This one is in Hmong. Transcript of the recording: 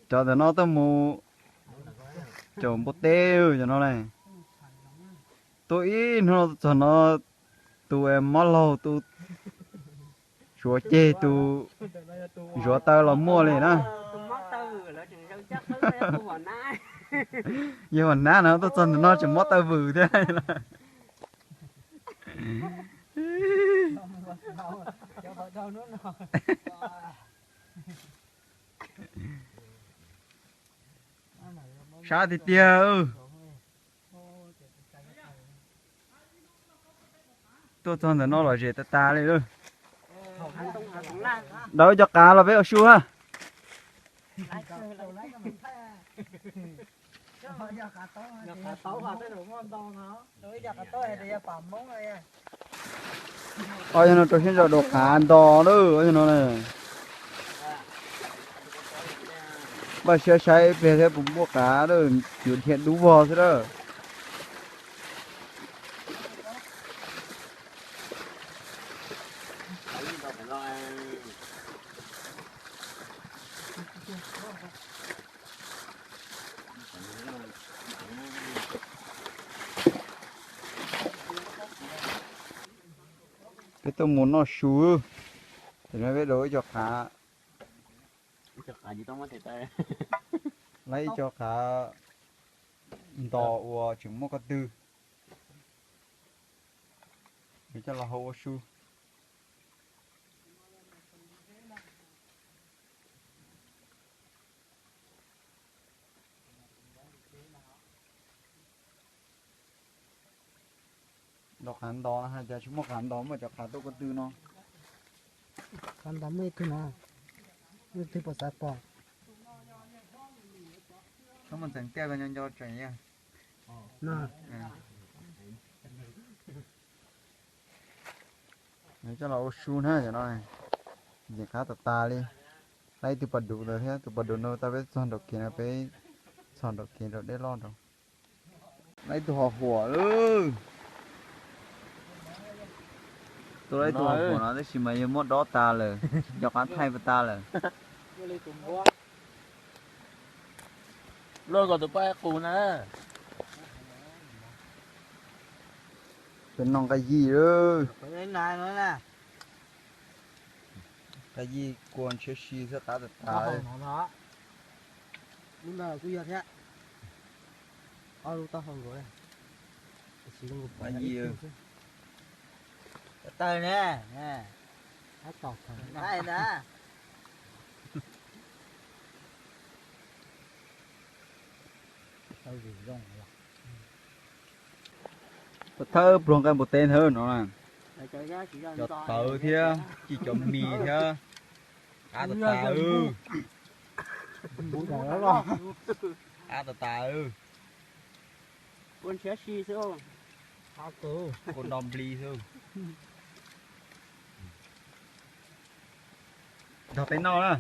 Cov ntawm no tuaj mus caum npua teb cov no ne. Tuaj ib hnub no tuaj txog no, tus mob laug tus zuav ceg tus zuav taw los muaj li na. Yog nab no tuaj txog ntawm no tseem mob taw vwm thiab. Sab tiag tiag. Tuaj txog ntawm no lom zem tag tas li lawm. Daus ib co qav los peb ua su ha. Ob yog no rau siab ntso daus qav nto lawm ob yog no. Npaj siab saib ib pliag thiab puas muaj qav lawm, yuav dhia dub vog xwb lawm. Peb tuaj mus noj su, tam no peb daus ib co qav, laib ib co qav nto uas tseem muaj ko tw, yuav coj los hau ua su. Nto qav nto no hais tias tsis muaj qav nto, muaj cov qav tuaj ko tw no. Qav nto muaj ib tug no, muaj ib tug puas xav pom. Txhob muaj ntxeev tiaj, koj nco nco tseem yog. Coj los ua su na, cov no ntxim qab tas tas li. Laib ib tug pas dum ntawd thiab, tus pas dum no tau peb txog nraum kev no, peb txog nraum kev rau dej loj nraud. Laib ib tug ho huam lawm. Tuaj laib ib tug ho huam no tab sis mas yog muab dob tas lawm, cov qab thaij pas tas lawm. Luaj kom tus paj qus na. Peb noj nqaij yij lawm. Nqaij yij kua ntshiab si xwb qab tas tas. Lub ntawd kuj yog thiab. Ob lub taub hau nkaus. Nqaij yij. Taw ne. Thawb pluag nqaij npua teb ntawd no, cov tawv thiab ci cov mis thiab. Qab tas tas. Qab tas tas. Kua no nplig xwb. Nrog peb noj na.